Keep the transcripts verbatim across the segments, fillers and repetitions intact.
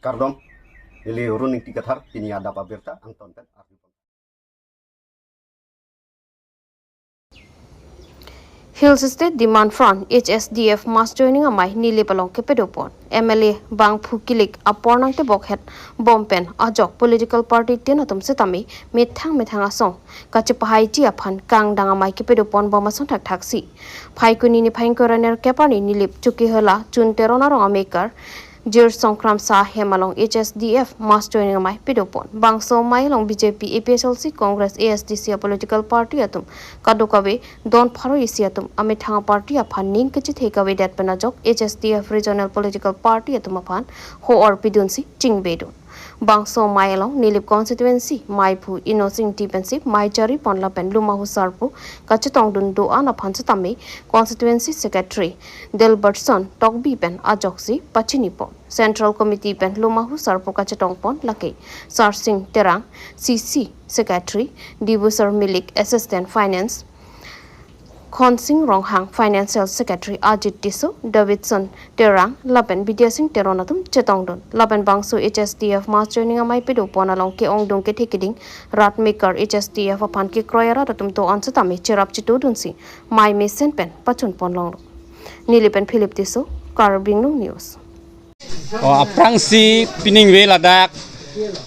Kardom, neli Run Ingti Kathar, pini adap abirta angton pen arju. Hills State Demand Front, H S D F mass joining amei Nilip along kepadopon. M L A bangphu kilik apor nangtebok het bom pen ajok political party tin atum setame methang methang asong kachepahaiji aphan kangdang amei kepadopon bom ason thakthaksi. Phaikuni niphai ingkoi ra nerkep arni Nilip Chokihola Chun Teron arong amekar Jirsong Kramsa ahem along H S D F mass joining amei padopon. Bangso amei along B J P, A P H L C, Congress, A S D C a political party atum kadokave don pharo isi atum amethang party aphan ning kachethe kavedet pen ajok H S D F regional political party atum aphan ho-or pidunsi chingbedun. Bangso amei along Nilip constituency meiphu Inno Singti pensi mei charipon lapen Lumahu Sarpo kachetongdun do-an aphan setame constituency secretary Delbertson Tokbi pen ajoksi pachinipon. Central Committee pen Lumahu Sarpo kachetongpon lake Sarsing Terang, C C Secretary, Dibusar Milik, Assistant Finance, Khonsing Ronghang, Financial Secretary, Ajit Tisso, Davidson Terang lapen Bidya Sing Teron atum chetongdun. Lapen bangso H S D F mass joining amei padopon along ke-ongdung kethe keding rat mekar H S D F aphan kekroi arat atum do-an setame cherap chetudunsi mei mesen pen pachunpon longlo. Nilip pen Philip Tisso, Karbi Anglong News. O, aphrangsi piningve ladak,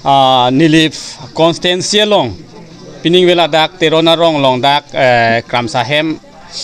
ah, Nilip constituency along, piningve ladak Teron arong along dak, eh, Kramsa ahem,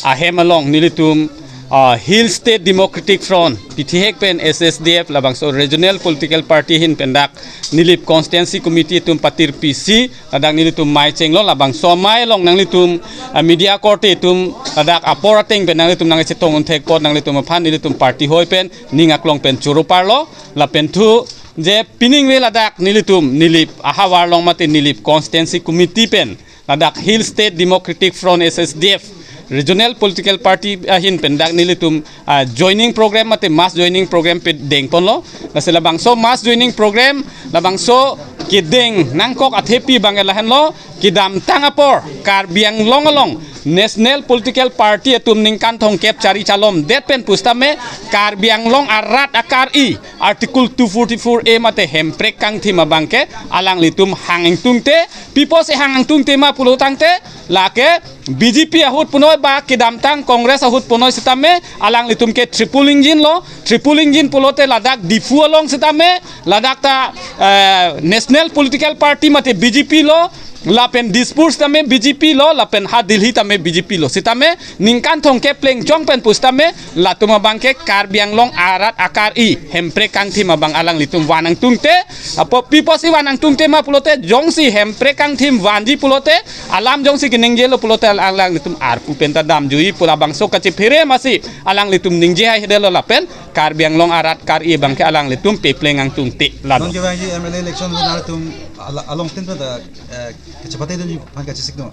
ahem along nelitum, ah, Hill State Democratic Front, P T H pen S S D F labangso regional political party ahin pen dak Nilip constituency committee atum patirpisi ladak nelitum mei chenglo. Labangso amei along nanglitum, ah, media korte atum ladak apor ateng pen nanglitum nangchetong unthek apot nanglitum aphan nelitum party hoi pen ning aklong pen choro parlo. Lapen thu je piningve ladak nelitum Nilip ahavar along mate Nilip constituency committee pen ladak Hill State Democratic Front, S S D F regional political party ahin pen dak nelitum, ah, joining program mate mass joining program padengponlo. Lasi labangso mass joining program labangso kedeng nangkok athepi abang lahenlo, kedamtang apor Karbi Anglong along national political party atum ningkan thomkep chari chalomdet pen pusitame Karbi Anglong arat akari Article two forty-four A mate Hemprek kangthim abangke alanglitum hang ingtungte, piposi hang ingtungte ma pulotangte, lake B J P ahut punoi ba kedamtang Congress ahut punoi setame alanglitum ke triple engine lo, triple engine pulote ladak Diphu along setame ladak ta, eh, national political party mate B J P lo, lapen Dispur setame B J P lo, lapen ha Delhi tame B J P lo. Setame ningkan thomkep plengchong pen pusitame latum abangke Karbi Anglong arat akari Hemprek kangthim abang alanglitum van ingtungte, apot piposi van ingtungte ma pulote jongsi Hemprek kangthim vanji pulote alam jongsi keningjelo pulote alanglitum arpu penta damjui pu labangso kachephere masi alanglitum ningje haihedetlo lapen Karbi Anglong arat akari abangke alanglitum pepleng ingtungte lado. Non kevangji M L A election ahut nangtum ala-, along tin pada, eh, kachepate dunji aphan kachesikno.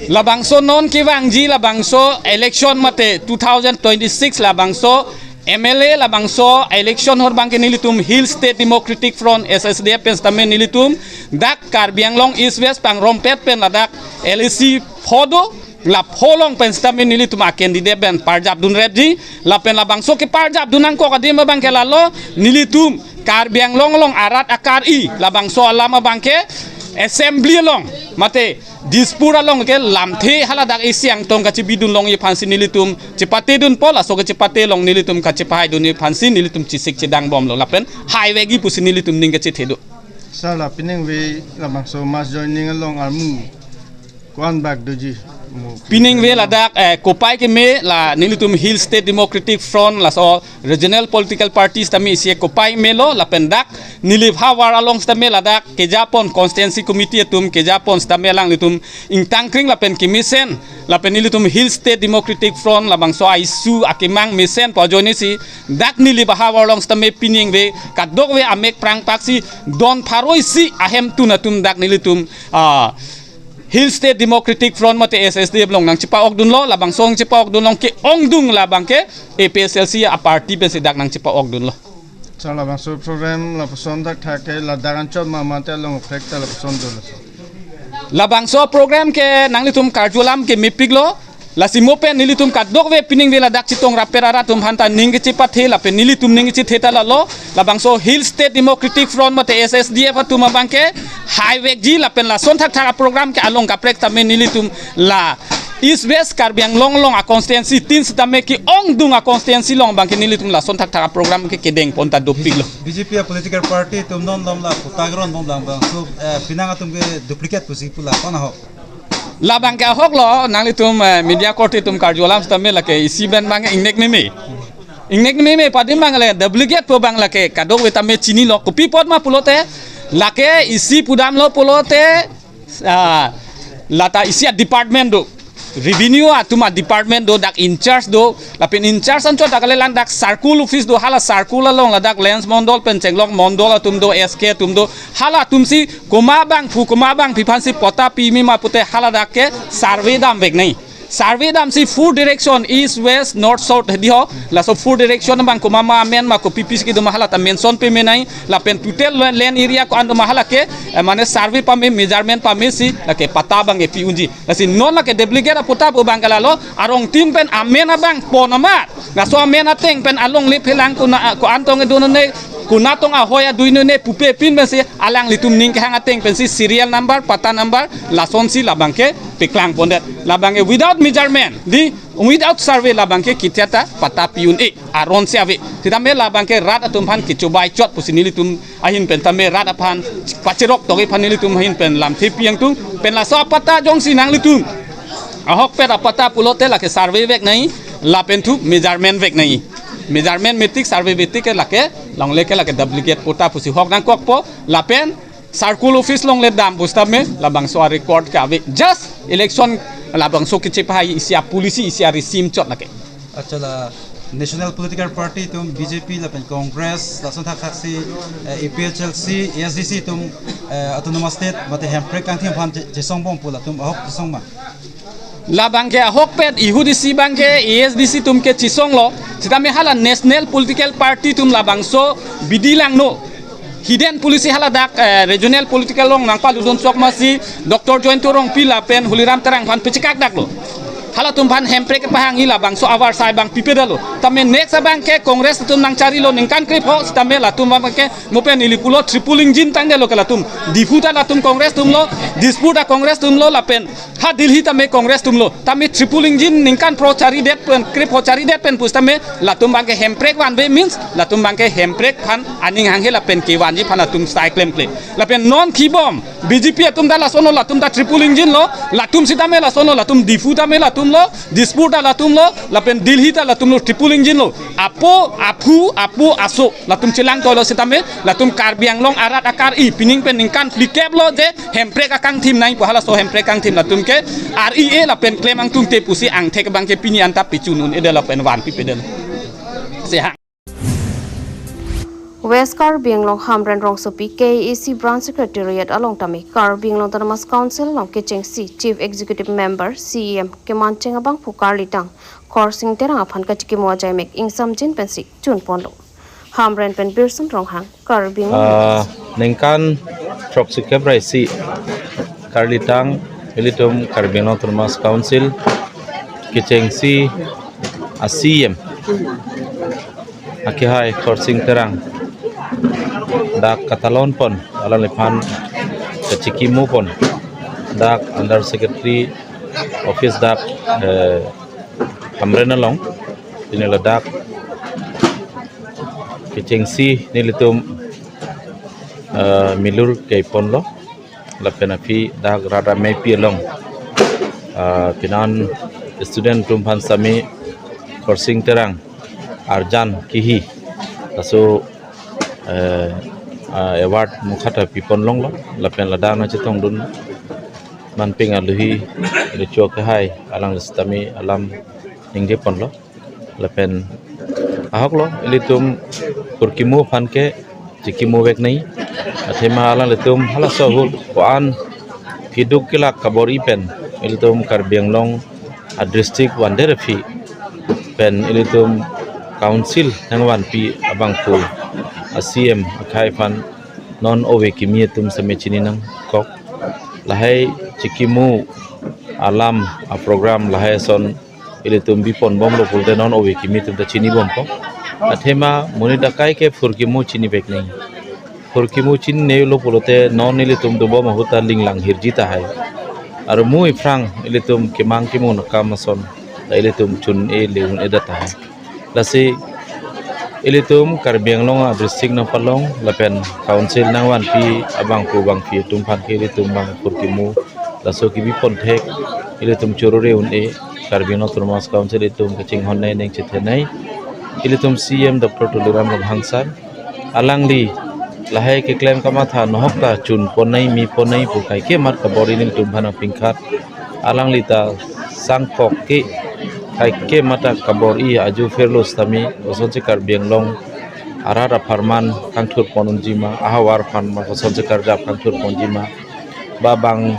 Labangso non kevangji labangso election mate two thousand twenty-six labangso M L A labangso election ahut abangke nelitum Hill State Democratic Front, S S D F pen setame nelitum dak Karbi Anglong East West pangrompet pen ladak L A C pho do, la pho along pen setame nelitum a candidate pen parjap dunrepji, lapen labangso keparjap dun nangkok adim abangke lalo, nelitum Karbi Anglong along arat akari labangso alam abangke assembly along mate Dispur along ke lamthe haladak isi angtong kachebidun longji aphansi nelitum chepatedunpo, laso kachepate along nelitum kachepahaidunji aphansi nelitum chesik chedang bomlo lapen haivekji pusi nelitum ning kachethedo. Sir, la piningve labangso mass joining along armu ko-an bak doji? Mo- Piningve ladak, eh, kopai keme la nelitum Hill State Democratic Front laso regional political party setame isi kopai melo lapen dak Nilip havar along setame ladak kejapon constituency committee atum kejapon setame alanglitum ingtangkring lapen kemesen lapen nelitum Hill State Democratic Front labangso a-issue akemang mesen pu ajoinesi dak Nilip ahavar along setame piningve kadokave amek prangpaksi don pharo isi ahemtun atum dak nelitum, ah, Hill State Democratic Front mate S S D F along nangchepa-okdunlo, labangso nangchepa-okdun along ke-ongdung labangke A P H L C a-party pensi dak nangchepa-okdunlo. Sir, labangso program lapuson thakthak ke ladak anchot ma mate along effect ta lapuson dolo, sir? Labangso program ke nanglitum karju alam ke mepiklo, Lasi mo pen nelitum kadokave pining ve ladak chetong rapet arat atum aphan ta ning kachepathe lapen nelitum ning kachethe ta lalo, labangso Hill State Democratic Front mate S S D F atum abangke haivekji lapen lason thakthak a-program ke along kaprek tame nelitum la East West Karbi Anglong along a-constituency tin sitame ke-ongdung a-constituency along abangke nelitum lason thakthak a-program ke kedeng pon ta dopiklo. B J P a-political party atum non lom la patta keron bom lang bang. So, eh, penang atum ke duplicate pusi pu la, ko-an ahok? Labangke ahoklo, nanglitum, eh, media korte atum karju alam sitame lake isi pen abang ingnek meme. Ingnek meme padi abang le duplicate pu abang lake kadokave tame chinilo, kopi apot ma pulote lake isi pudamlo pulote, ah, lata isi a-department do. Revenue atum a-department do, dak in-charge do, lapen in-charge anchot dak le lang dak circle office do, hala circle along ladak Lance Mondol pen chenglok Mondol atum do, S K atum do, halatumsi komat abangphu komat abangpi aphansi patta pime ma pute hala dak ke survey damvek nai. Survey damsi four direction, east, west, north, south hedi ho. Laso four direction abang komat ma amen ma kopi pisi kedo ma hala ta mention peme nai. Lapen total land, land area ko-an do ma hala ke, eh, mane survey pame, measurement pamesi lake patta abangke pi unji. Lasi non lake duplicate a-patta pu abangke lalo, arongtin pen amen abang pon amat, laso amen ateng pen alongle phelang kona, ko-an tong edun ne, kona tong ahoi adui ne pupe pin pensi alanglitum ning kehang ateng pensi serial number, patta number, lasonsi labangke paklang pondet. Labangke without measurement, di, without survey labangke kitya ta patta pi un-e aron si ave. Sitame labangke rat atum aphan kechobai chot pusi nelitum ahin pen tame rat aphan pachirok togi aphan nelitum ahin pen lamthe pi ingtung. Pen laso a-patta jongsi nanglitum ahokpet a-patta pulote lake survey vek nai, lapen thu measurement vek nai. Measurement metik, survey metik ke lake, longle ke lake duplicate patta pusi hok nangkokpo, lapen circle office along le dam pusitame labangso a-record ke ave. Just election labangso kachepahai isi a-policy, isi a-regime chot lake. Achala, national political party atum B J P lapen Congress, lason thakthaksi, eh, A P H L C, A S D C atum, eh, autonomous state mate hemprek kangthim aphan che-, chesong bom pu latum ahok chesong ma? Labangke ahokpet, ihut isi abangke A S D C atum ke chesonglo. Sitame hala national political party atum labangso bidi langno. Hidden policy hala dak, eh, regional political along nangpaludun sok masi Doctor Jayanta Rongpi lapen Holiram Terang aphan pachekak daklo. Halatum aphan hemprek kepahangji labangso avarsai abang pipedetlo. Tame next abangke Congress atum nangcharilo ningkan krepho, sitame latum abangke mo pen ili pulo triple engine tangdetlo ke latum. Diphu ta latum Congress atumlo, Dispur ta Congress atumlo, lapen ha Delhi tame Congress atumlo. Tame triple engine ningkan pharo charidet pen, krepho charidet pen pusitame latum abangke hemprek vanve means latum abangke hemprek aphan aning hanghe lapen kevanji aphan latum style klemkle. Lapen non kibom B J P atum ta lasonlo, latum ta triple engine lo, latum sitame lasonlo, latum Diphu tame latumlo, Dispur ta latumlo, lapen Delhi ta latumlo, triple engine lo. Apo, aphu, apo, aso, latum chelang toilo sitame, latum Karbi Anglong arat akar-i, pining pen ningkan phli kep lo je, hemprek akangthim nai pu halaso hemprek kangthim latum ke, R E A lapen klem angtungte pusi angthek abangke pini anta pichun un-edet lapen van pipedetlo. Sehang. West Karbi Anglong Hamren rongsopi K A A C Branch Secretariat along tame Karbi Anglong Autonomous Council along kechengsi Chief Executive Member C E M kemancheng abangphu Karlitang Khorsing Terang aphan kachikimo ajaimek ingsamjin pensi chunponlo. Hamren pen Birson Ronghang, Karbi Anglong. Ah, ningkan throksikhep ra isi Karlitang ilitum Karbi Anglong Autonomous Council kechengsi a-C E M akehai Khorsing Terang dak katalon pon, alangliphan kachikimo pon dak Under Secretary Office dak, eh, Hamren along, pini ladak kechengsi nelitum, eh, milur keiponlo. Lapen aphi dak rat ameipi along, ah, pinan student atum aphan sitame Khorsing Terang arjan kihi laso, eh, ah, award mukhat pipon longlo. Lapen ladak nangchetongdun manpeng aluhi recho kehai alang sitame alam ningje ponlo. Lapen ahoklo, ilitum kurkimo aphan ke chikimo vek nai. Athema alanglitum halaso ahut ko-an keduk kelak kabor-i pen ilitum Karbi Anglong a-district vandet aphi pen ilitum council nangvanpi abangphu a-C E M akehai aphan non ove kimi atum sitame chini nangkok. Lahai chikimo alam a program lahai ason ilitum bipon bomlo pulote non ove kimi atum ta chini bompo. Athema monit akai ke phurkimo chini pek nang. Phurkimo chinine lo pulote non ilitum dobom ahut ta linglang hirji tahai. Armu iphrang ilitum kemang kemang akam ason ta ilitum chun-e le-un-e det tahai. Lasi ilitum Karbi Anglong a district nangpalong lapen council nangvanpi abangphu bangphi atum aphan ke ilitum bang phurkimo laso kebipon thek ilitum choro re-un-e Karbi Anglong Autonomous Council ilitum kachinghon nei ning chethe nei ilitum C M Doctor Tuliram Ronghang sir alangli lahai keklem kamatha nohok ta chun ponnai mi ponnai pu kaike mat kabor-i nelitum aphan pingkhat. Alangli ta sangkok ke kaike mat ta kabor-i ajo pherlo sitame kosonsi Karbi Anglong arat apharman kangthur pon unji ma, ahavar apharman kosonsi karjap kangthur ponji ma. Ba bang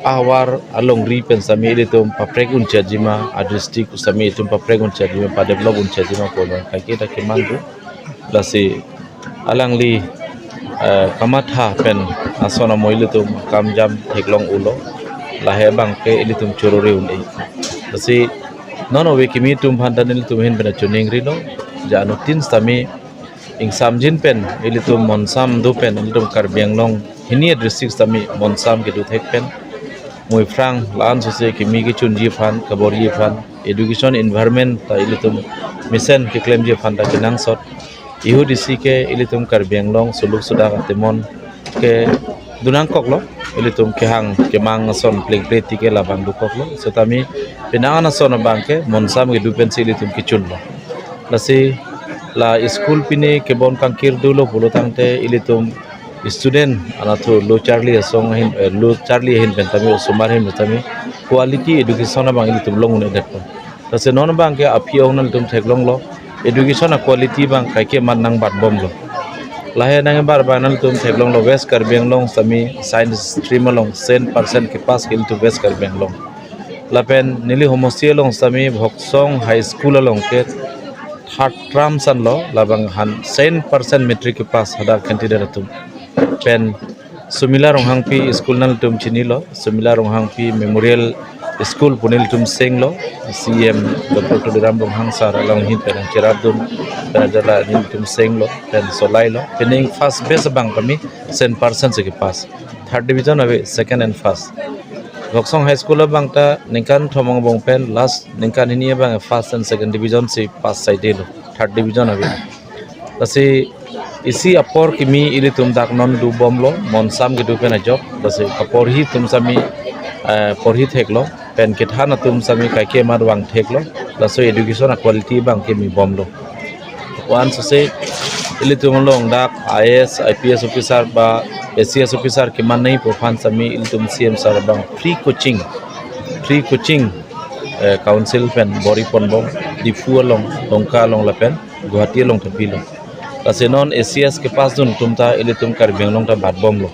ahavar alongri pen sitame ilitum paprek unchotji ma, a district sitame itum paprek unchotji ma, padevelop unchotji ma pu kaike ta kemang do. Lasi alangli eh, kamatha pen ason amo ilitum kamjam theklong ulo. Lahai abang ke ilitum choro re-un-e. Lasi non ove kimi atum aphan ta nelitum ahin pen choningri lo. Ja anuttin sitame ingsamjin pen ilitum monsam do pen ilitum Karbi Anglong hini a district sitame monsam kedo thek pen mo iphrang la-an sose kimi kechunji aphan kabor-i aphan education environment ta ilitum mesen keklemji aphan ta kenangsot. Ihut isi ke ilitum Karbi Anglong suluk sudak atemon ke donangkoklo, ilitum kehang kemang ason plengple ti ke labang dokoklo. Sitame penang an ason abang ke monsam kedo pensi ilitum kechunlo. Lasi la school pine kebon kangkir dolo pulo tangte ilitum student anatthu lo charli asong ahin, eh, lo charli ahin pen tame osomar ahin pen tame quality education abang ilitum long un-edetpo. Lasi non abang ke aphi ong nangtum theklonglo education a quality abang kaike mat nangbat bomlo. Lahai nangbar abang nangtum theklonglo West Karbi Anglong sitame science stream along cent percent kepass ke ilitum West Karbi Anglong. Lapen neli homosti along sitame Voksong High School along ke third term sanlo labang han cent percent matric kepass hadak candidate atum. Pen Sumila Ronghangpi school nangtum chinilo, Sumila Ronghangpi Memorial School pu nelitum senglo, C M Doctor Tuliram Ronghang sir along ahin pen cherapdun pen ajala nelitum senglo, pen solailo, pen ning first batch abang kami cent percent si kepass. Third division ave, second and first. Voksong High School abang ta ningkan thom angbong pen last ningkan hini abang first and second division si pass saidelo, third division ave. Lasi isi apor kimi ilitum dak non dobomlo, monsam kedo pen ajok. Lasi kaporhi atum sitame eh, porhi theklo, pen kethan atum sitame kaike mat vang theklo. Laso education a quality abang kemi bomlo. One sose ilitum along dak I A S, I P S officer ba A C S officer keman nangji pu aphan sitame ilitum C M sir abang free coaching, free coaching eh, council pen bor-i pon bom, Diphu along, Dongka along lapen Guwahati along ta pilo. Lasi non A C S kepass dun atum ta ilitum Karbi Anglong ta bat bomlo.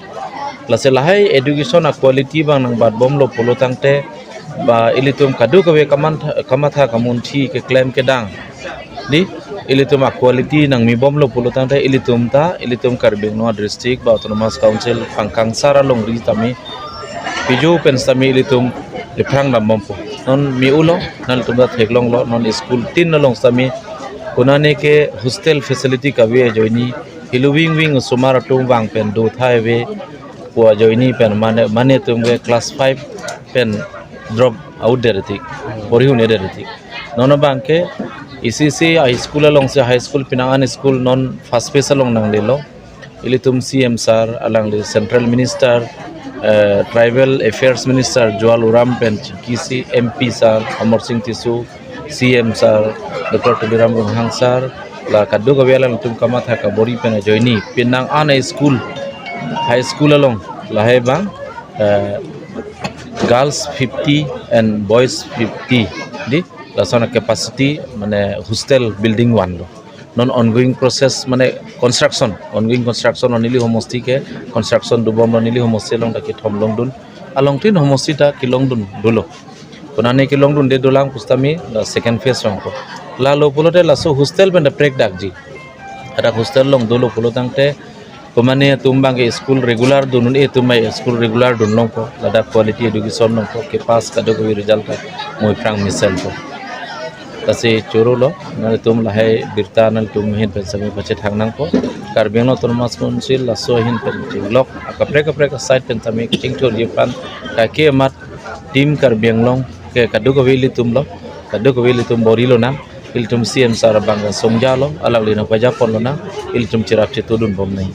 Lasi lahai education a quality abang nangbat bomlo pulo tangte ba ilitum kadokave kaman, kamatha kamunthi keklem kedang, di ilitum a quality nangmi bomlo pulo tangte ilitum ta, ilitum Karbi Anglong district ba Autonomous Council pangkangsar alongri tame pijo pen sitame ilitum iphrang dam bompo. Non me-ulo, nangtum ta theklonglo, non school tin along sitame konane ke hostel facility kave ajoine, hilu wing wing osomar atum vang pen do thai ave pu ajoine pen mane, mane atum ke class five pen drop out det tik, porhi un-edet tik. Non abang ke isi isi high school alongsi, high school penang an school non first phase along nanglelo. Ilitum C M sir, alangli Central Minister, eh, Tribal Affairs Minister Jual Oram pen chingkisi, M P sir Amarsing Tisso, C M sir Doctor Tuliram Ronghang sir, la kadokave alangtum kamatha kabor-i pen ajoine penang an a school, high school along lahai abang, eh, girls fifty and boys fifty, di lason a capacity mane hostel building vanlo. Non ongoing process mane construction, ongoing construction, non neli homosti ke construction dobomlo, neli homosti along ta kethom longdun, alongtin homosti ta kelongdun dolo. Konane kelongdunde dolang pu sitame la second phase vangpo. Lalo pulote laso hostel pen ta prek dakji. Hadak hostel along dolo pulo tangte Komane atum abang ke school regular dun un-e atum ai school regular dun longpo, ladak quality education longpo, ke pass kadokave result ta moi phrang mesen po. Lasi choro lo, nangtum lahai birta nangtum ahin pen sami pachethang nangpo. Karbi Anglong Autonomous Council laso ahin pen chinglok, akaprek kaprek side pen sami kachingthurji aphan, kake amat team Karbi Anglong ke kadokave ilitum lo, kadokave ilitum bor-i lonang, ilitum C M sir abang ke songja lo, alangli nangpajapon lonang, ilitum cherap chetudun bom nang.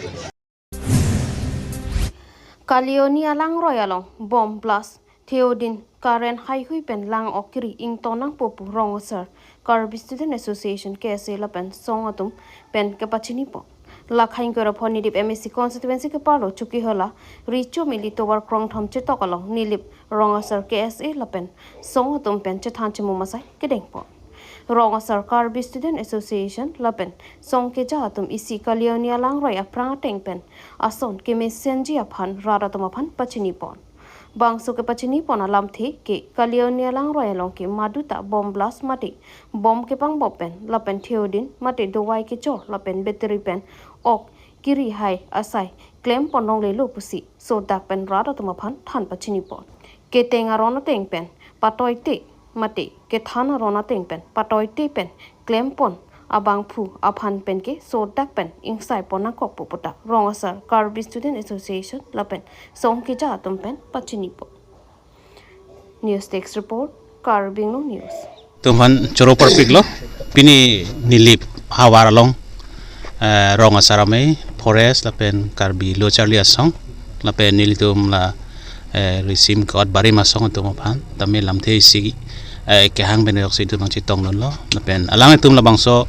Kalioni alangroi along bomb blast, theodin current haihui pen lang ok kiri ington nangpo pu rong asar Karbi Student Association, K S A lapen song atum pen kepachinipo. Lakhang Korophon Nilip M A C constituency keparlo Chokihola, Richo Mili tovar krongthom chetok along Nilip rong asar K S A lapen song atum pen chethan chimum asai kedengpo. Rong asar Karbi Student Association lapen song keja atum isi Kalioni alangroi aphrang ateng pen ason kemesenji aphan rat atum aphan pachinipon. Bangso kepachinipon alamthe ke Kalioni alangroi along ke maduta bomb blast mate bomb kepangbom pen lapen theodin mate dovai kechor lapen battery pen ok kiri hai asai klempon longlelo pusi sodak pen rat atum aphan than pachinipon. Keteng aron ateng pen patoite mate kethan aron ateng pen patoite pen klempon abangphu aphan pen ke sodak pen ingsaipon nangkokpo pu ta rong asar Karbi Student Association lapen song keja atum pen pachinipo. News Desk Report, Karbi Anglong News. Tum aphan choro parpiklo, pini Nilip havar along, eh, rong asar amei, forest lapen Karbi Lo Charli Asong lapen nelitum la, eh, risim ke-ot barim asong atum aphan tame lamthe isi, eh, kehang pen ajoksi itum nangchetongdunlo lapen alangtum labangso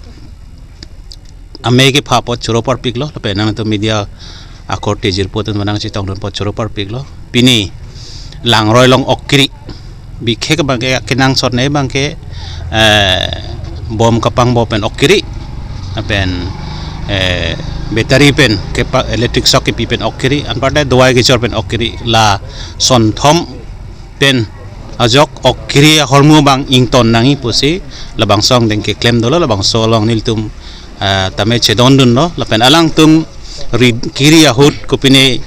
amei kepha apot choro parpiklo lapen nangtum media akorte jirpo atum nangchetongdun apot choro parpiklo. Pini langroi along ok kiri, bikhek abang ke kenangsot nei abang ke, eh, bomb kepangbom pen ok kiri, lapen, eh, battery pen kepa-, electric shock kepi pen ok kiri, anparta dovai kechor pen ok kiri, la sonthom pen ajok ok kiri ahormu abang ington nangji pusi labangso angdeng keklem dolo, labangso along nelitum, eh, tame chedondunlo lapen alangtum ri kiri ahut kopine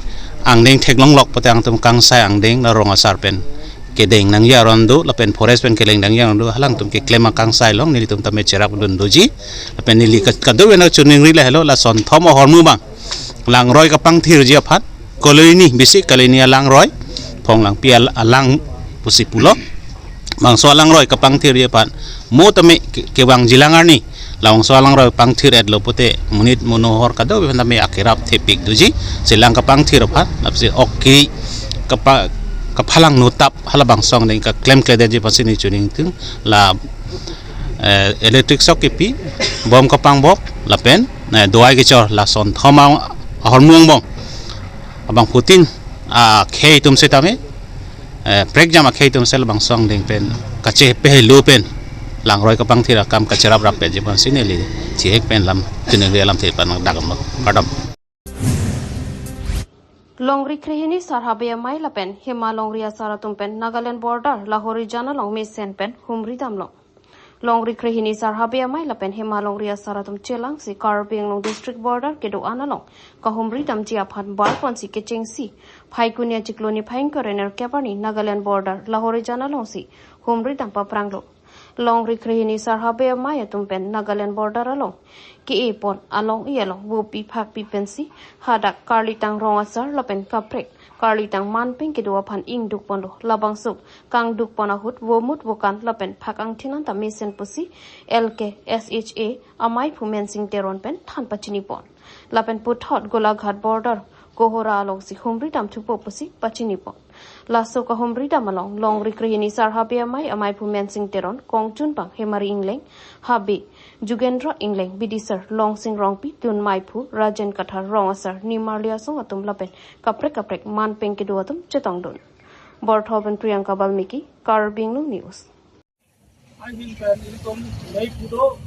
angdeng theklonglok pute alangtum kangsai angdeng la rong asar pen kedeng nangji aron do lapen forest pen keleng nangji aron do, alangtum keklem akangsai along nelitum tame cherapdun doji lapen neli ka-, kadokave nangchiningri lahelo, la sonthom ahormu abang langroi kapangthirji aphan, Kalioni, bisi Kalioni alangroi, Phonglangpi al-, alang pusi pulo. Bangso alangroi kapangthirji aphan mo tame ke-, kevangjilang arni, labangso alangroi pangthir-etlo pute monit monohor kadokave aphan tame akerap thepik doji, chelang kapangthir aphan, lapsi ok kiri kapa-, kaphalang nutap halabangso angdeng keklemkledetji aphansi neli choningri, la, eh, electric shock kepi, bomb kepangbom lapen, eh, dovai kechor la sonthom ahormu angbong abangphutin akhei atum setame, eh, prekjam akhei atum si labangso angdeng pen kachepehelo pen langroi kapangthir akam kacheraprap petji aphansi neli chihek pen lam chiningri alamthe pen nangdakdamlo. Kardom. Longri krehini sar habe amei lapen hima longri asar atum pen Nagaland border Lahorijan along mesen pen humri damlo. Longri krehini sar habe amei lapen hima longri asar atum chelangsi Karbi Anglong district border kedo-an along kahumri damji aphan barponsi kechengsi Phaikuni achiklo niphai ingkoi ra nerkep arni Nagaland border Lahorijan alongsi humri dam papranglo. Longri krehini sar habe amei atum pen Nagaland border along ke-epon along-i along vopi phakpi pensi hadak karlitang rong asar lapen kaprek karlitang manpeng kedo aphan ingdukponlo. Labangso kangdukpon ahut vomut vokan lapen phak angthin anta mesen pusi L K S H A amaiphu Mensing Teron pen than pachinipon. Lapen puthot Golaghat border Kohora alongsi humri damthupo pusi pachinipon. Laso kahumri dam along longri krehini sar habe amei amaiphu Mensing Teron, kongchunbang Hemari Ingleng, habe Jugendra Ingleng, bidisar Longsing Rongpi, dunmaiphu Rajen Kathar, rong asar Nimarli Asong atum lapen kaprek kaprek manpeng kedo atum chetongdun. Borthor pen Priyanka Balmiki, Karbi Anglong News. Ahin pen ilitum mei pudo,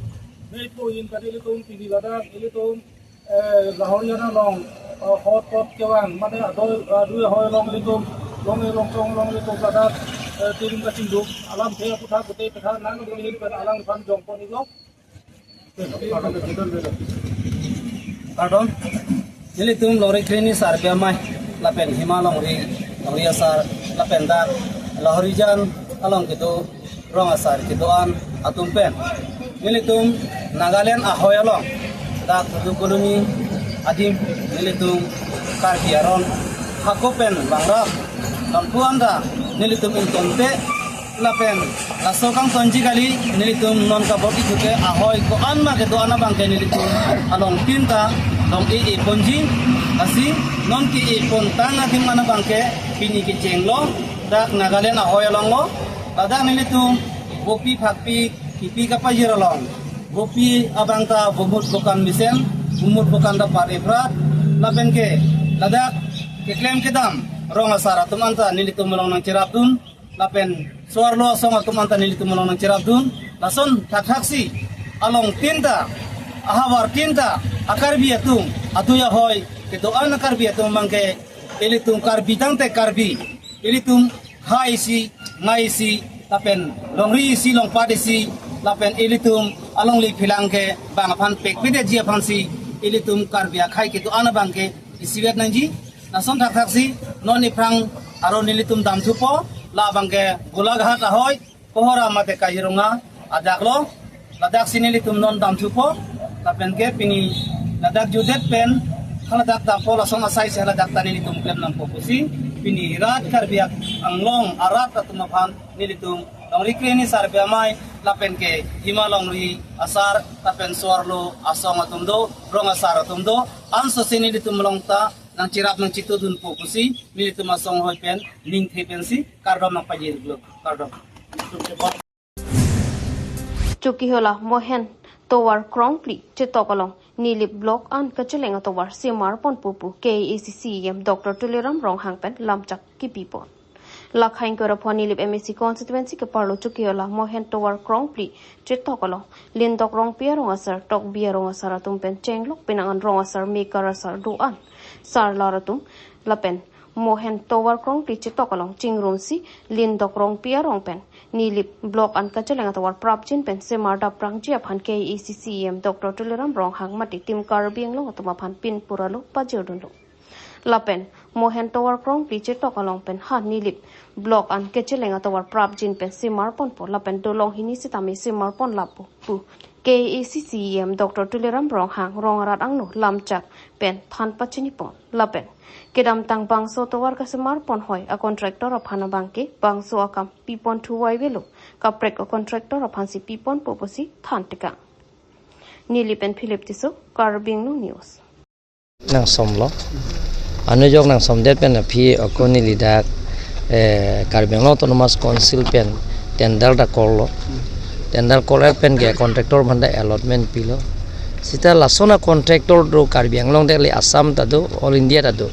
mei pu ahin pen ilitum pini ladak ilitum, eh, Lahorijan along, eh, hotpot kevang, mane adoi, adui ahoi along ilitum, long-e longchong along ilitum ladak, eh, tirim kachingduk, alamthe aphuthak pute petha nang ahin pen alangphan jongpon iklo. Pardon. Nelitum Longri Krehini Sarpi Amei lapen Hima Longri, Longri Asar lapen dak Lahorijan along kedo rong asar kedo-an atum pen nelitum Nagaland ahoi along dak Kudu Colony adim nelitum Karbi aron hako pen bangrap nonpu anta nelitum ingtonte lapen laso kangtonji kali nelitum non kabor-i thuke ahoi ko-an ma kedo-an abangke nelitum alongtin ta long-e-e ponji. Lasi non ke-e pontang adim an abangke pini kechenglo dak Nagaland ahoi alonglo. Ladak nelitum bopi phakpi kipi kapajir along bopi abang ta bomut bokan mesen, bomut bokan ta par eprat, lapen ke ladak keklem kedam rong asar atum anta nelitum along nangcherapdun, lapen so-arlo asong atum anta nelitum along nangcherapdun. Lason thakthaksi alongtin ta, ahavartin ta, a-Karbi atum, adui ahoi kedo-an a-Karbi atum abangke ilitum Karbi tangte Karbi, ilitum ha isi, nga isi, lapen longri isi, longpat isi, lapen ilitum alongle phelang ke bang aphan pekpedetji aphansi ilitum Karbi akhei kedo-an abangke isivet nangji. Lason thakthaksi non iphrang aron nelitum damthupo, labangke Golaghat ahoi, Kohora mate Kaziranga adaklo, ladaksi nelitum non damthupo, lapen ke pini ladak jutdet pen haladak dampo, lason asai si haladak ta nelitum klem nangpo pusi pini rat Karbi Anglong arat atum aphan nelitum Longri Krehini Sarpi Amei lapen ke Hima Longri Asar lapen so-arlo asong atum do, rong asar atum do, ansose nelitum along ta nangcherap nangchitudunpo pusi nelitum asong ahoi pen ningthe pensi kardom nangpajirlo, kardom. Chokihola Mohen Tovar Krongpli chetok along Nilip Block an kacheleng atovar semar ponpo pu K A A C C E M Doctor Tuliram Ronghang pen lamchak kipipon. Lakhang Korapon Nilip M A C constituency keparlo Chokihola Mohen Tovar Krongpli chetok along Lindok Rongpi arong asar, Tokbi arong asar atum pen chenglok penang an rong asar mekar asar do-an sarlar atum lapen Mohen Tovar Krongpli chetok along chingrumsi Lindok Rongpi arong pen Nilip Block an kacheleng atovar prapjin pen semar daprangji aphan K A A C C E M Doctor Tuliram Ronghang mate Team Karbi Anglong atum aphan pin pura lo pajirdunlo. Lapen Mohen Tovar Krongpli chetok along pen ha Nilip Block an kacheleng atovar prapjin pen semar ponpo lapen dolong hini sitame semar pon lapu pu K A A C C E M Doctor Tuliram Ronghang rong arat angno lamchak pen than pachinipon. Lapen kedamtang bangso tovar kasemar pon hoi a contractor aphan abangke bangso akam pipon thuvoivelo, kaprek a contractor aphansi piponpo pusi than tekang. Nilip pen Philip Tisso, Karbi Anglong News. Nangsomlo. Anujok nangsomdet pen aphi ako neli dak, eh, Karbi Anglong Autonomous Council pen tender ta call lo. Tender call er pen ke contractor aphan ta allotment pilo. Seta lason a contractor do Karbi Anglong dak le Assam ta do, All India ta do.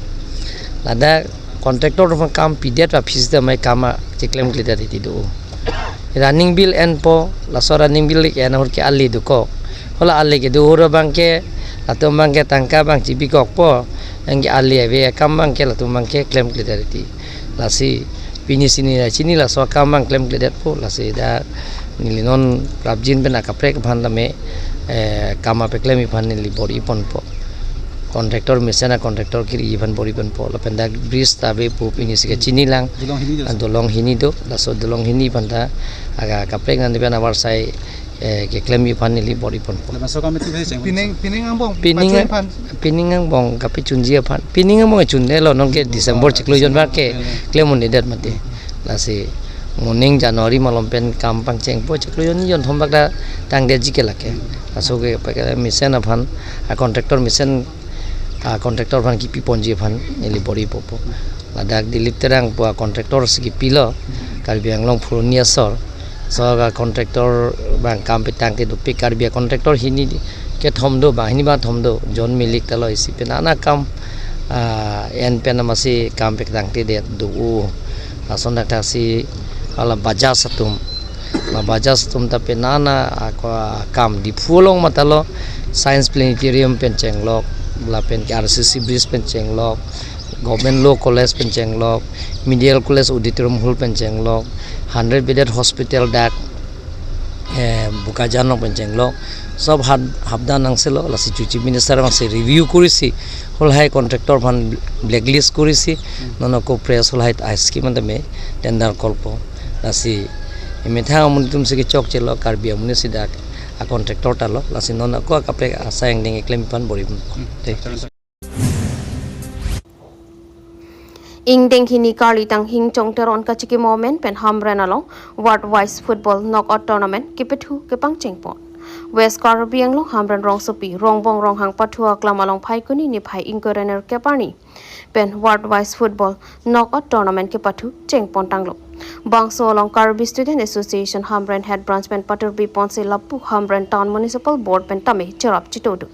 Ladak contractor aphan kam pidet aphi seta mai kam a cheklemkledet titi do. Running bill enpo, laso running bill ke en ahut ke ali dokok. Hala ali kedo ahut abangke, latum abangke tangka abang chibikokpo, anke ali ave akam abangke latum abangke klemkledet titi. Lasi pini sini ra chini laso akam abang klemkledetpo, lasi dak neli non prapjin pen akaprek aphan tame, eh, kam apeklem aphan neli bor-i ponpo. Contractor mesen a contractor kiri aphan bor-i ponpo. Lapen dak bridge ta ave pu pini si kachinilang. Dolong hini, ah, do. Dolong hini do. Laso dolong hini aphan ta aga kaprek nangji pen avarsai, eh, keklem aphan neli bor-i ponpo. Lapen so committee pen cheng. Pining, pining angbong, pining pachun an-, aphan. Pining angbong kapachunji aphan. Pining angbong chunde lo, non ke December chiklo jon bak ke klem un-edet mati. Lasi moning January malom pen kam pangchengpo, chiklo jon jonthom bak ta tangdetji ke lake. Laso ke pake mesen aphan, a contractor mesen, a contractor aphan kipi ponji aphan neli bor-i popo. Ladak Dilip Terang pu a contractor si kipilo, Karbi Anglong Phuloni asor. So a contractor abang kam petang te dopik, Karbi a contractor hini kethom do, bang hini bang thom do, John Milik ta lo, isi pen ana kam, ah, en pen amatsi kam petang te det do. Lason dak thaksi hala Bajaj atum. La Bajaj atum ta pen ana ako kam Diphu along mata lo, Science Planetarium pen chenglok, lapen ke R C C bridge pen chenglok, Government Law College pen chenglok, Medical College Auditorium Hall pen chenglok, hundred bedded hospital dak, eh, Bokajan along pen chenglok, সব হাত হাবদা নাংসেলো, লাসি চু chief minister মাসে রিভিউ করেসি, হলহাই contractor fun blacklist করেসি, ননকো প্রেস হলহাই আইসকি মানে মে টেন্ডার কলপো, লাসি এমে থা আমুন তুমসে কি চক চেলো, কার্বি আমুনে সিধা আ কন্ট্রাক্টর টালো, লাসি ননকো কাপড়ে আসা এংডিং এক্লেম ফান বড়ি। Ingdeng hini karlitang Hingchong Teron kachiki moment pen Hamren along ward wise football knockout tournament kepathu kepangchengpon. West Karbi Anglong Hamren rongsopi Rongbong Ronghang pathu aklam along Phaikuni niphai ingkoi ra nerkep arni pen ward wise football knockout tournament kepathu chengpon tanglo. Bangso along Karbi Student Association Hamren Head Branch pen paturbi ponsi lapu Hamren Town Municipal Board pen tame cherap chitodun.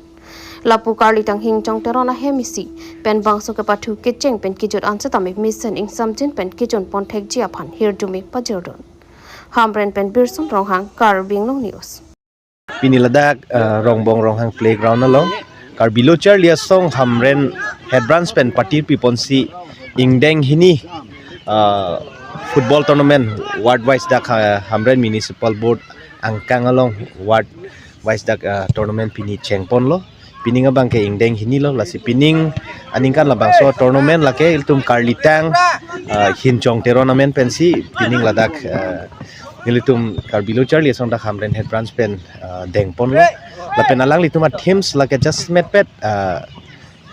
Lapu karlitang Hingchong Teron ahem isi pen bangso kepathu kecheng pen kejut an setame mesen ingsamjin pen kejun ponthekji aphan hirjume pajirdun. Hamren pen Birson Ronghang, Karbi Anglong News. Pini ladak, eh, Rongbong Ronghang Playground along Karbi Lo Charli Asong Hamren Head Branch pen paturbi ponsi ingdeng hini, eh, football tournament ward wise dak, eh, Hamren Municipal Board angkang along ward wise dak, eh, tournament pini chengponlo. Pining abangke ingdeng hini lo, lasi pining aningkan labangso tournament lake ilitum karlitang, eh, Hingchong Teron amen pensi pining ladak, eh, ilitum Karbi Lo Charli Asong dak Hamren Head Branch pen, eh, dengponlo. Lapen alanglitum a-themes lake jasemetpet, eh,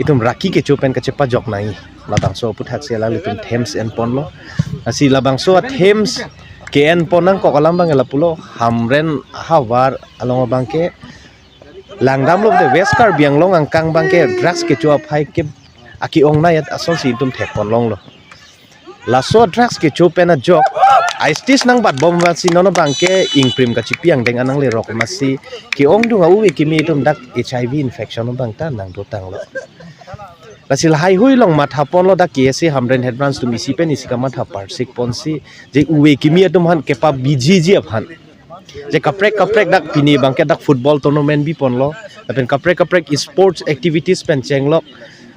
itum raki kecho pen kachepajok nangji. Labangso aputhaksi alanglitum themes enponlo. Lasi labangso a-themes ke-enpon nangkok alam abangke lapulo, Hamren ahavar along abangke langdamlo, de West Karbi Anglong angkang abangke drugs kecho aphai ke aki-ongnei asonsi itum thekpon longlo. Laso drugs kecho pen ajok, aistis nangbatbom vangsi non abangke ingprim kachipi angdeng an nanglerok masi ke-ongdung a-uve kimi atum dak H I V infection abang ta nangdotanglo. Lasi lahai hui along mathaponlo dak K S A Hamren Head Branch atum isi pen isi kamatha parsik ponsi, je uve kimi atum aphan kepabijiji aphan, je kaprek kaprek dak pini abangke dak football tournament biponlo, lapen kaprek kaprek sports activities pen chenglok,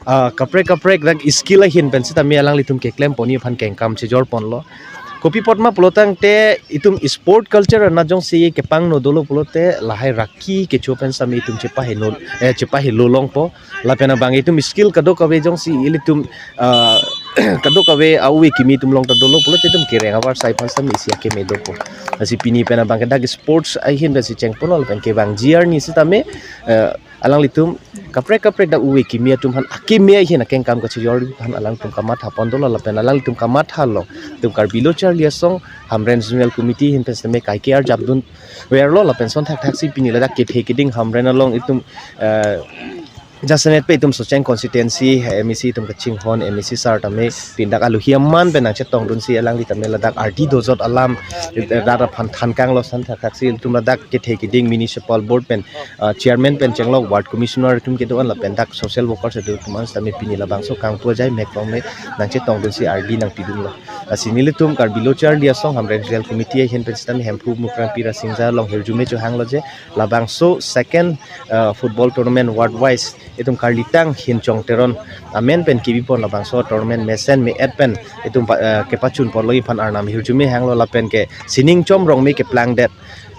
ah, kaprek kaprek dak skill ahin pen setame alanglitum keklem ponji aphan kengkam chejor ponlo. Kopi apot ma pulotangte itum sport culture ana jongsi kepangno dolo pulote lahai raki kecho pen setame itum chepaheno, eh, chepahelo longpo. Lapen abang itum skill kadokave jongsi ilitum, ah, kadokave a-uve kimi atum along ta dolo pulote itum kereng avarsai aphan setame isi akeme dopo. Lasi pini pen abangke dak sports ahin pensi chengponlo, lapen kevangji arni setame, eh, alanglitum kaprek kaprek dak uve kimi atum aphan akeme ahin akengkam kachejor aphan alanglitum kamathapon dolo, lapen alanglitum kamathalo. Itum Karbi Lo Charli Asong Hamren Zonal Committee ahin pen setame kaike arjapdun verlo, lapen son thakthaksi pini ladak kethe keding Hamren along itum, eh, jasemetpet itum Socheng constituency M A C atum kachinghon M A C sir tame pindak alohi aman pen nangchetongdunsi alangli tame ladak ardi dojot alam, eh, rat aphan thankanglo. Son thakthaksi itum ladak kethe keding municipal board pen, ah, chairman pen chenglok ward commissioner atum kedo-an lapen dak social workers atum an setame pini labangso kangpu ajai mek tong me nangchetongdunsi ardi nangpidunlo. Lasi nelitum Karbi Lo Charli Asong Hamren Zonal Committee ahin pen setame Hemphu Mukrang Pira Singja along hirjume chohanglo je labangso second, uh, football tournament ward wise itum karlitang Hingchong Teron amen pen kebipon labangso tournament mesen me-et pen itum pa-, uh, kepachunponlo aphan arnam hirjume hanglo, lapen ke sining Chom Rongme keplangdet,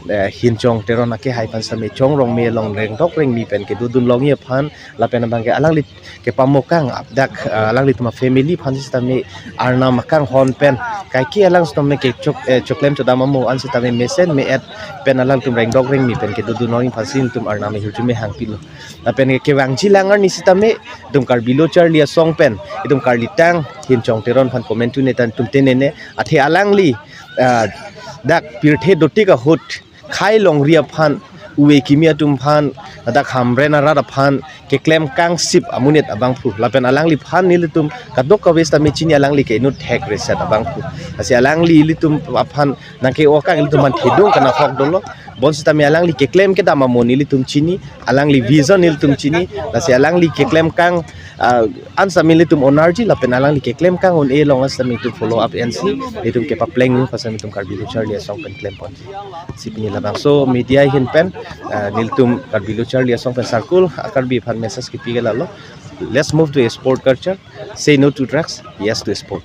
eh, Hingchong Teron akehai aphan setame Chom Rongme along rengdok rengmi pen kedodun longji aphan, lapen abangke alangli kepamokang ap dak, ah, alanglitum a-family aphan setame arnam akanghon pen kaike alang setame kechok, eh, choklem chodam amo an setame mesen me-et pen alangtum rengdok rengmi pen kedodun longji aphansi itum arnam hirjume hangpilo. Lapen ke kevangji lang arni setame itum Karbi Lo Charli Asong pen itum karlitang Hingchong Teron aphan komantu ne tan tum tenene athe alangli, ah, dak pirthe dotik ahut khei longri aphan, uve kimi atum aphan, ladak Hamren arat aphan keklem kangsip amonit abangphu. Lapen alangliphan nelitum kadokave setame chini, alangli ke inut thek reset abangphu. Lasi alangli ilitum aphan nangke-o akang ilitum aphan thedung kana hok dolo. Bonsitame alangli keklem kedam amo nelitum chini, alangli vision nelitum chini. Lasi alangli keklem kang, ah, an setame ilitum onarji lapen alangli keklem kang un-e along an setame itum follow up ensi itum kepapleng nung pasan itum Karbi Lo Charli Asong pen klemponji. Si pini labangso media ahin pen, ah, nelitum Karbi Lo Charli Asong pen sarkul a-Karbi aphan message kepi ke lalo. Let's move to a sport culture. Say no to drugs, yes to sport.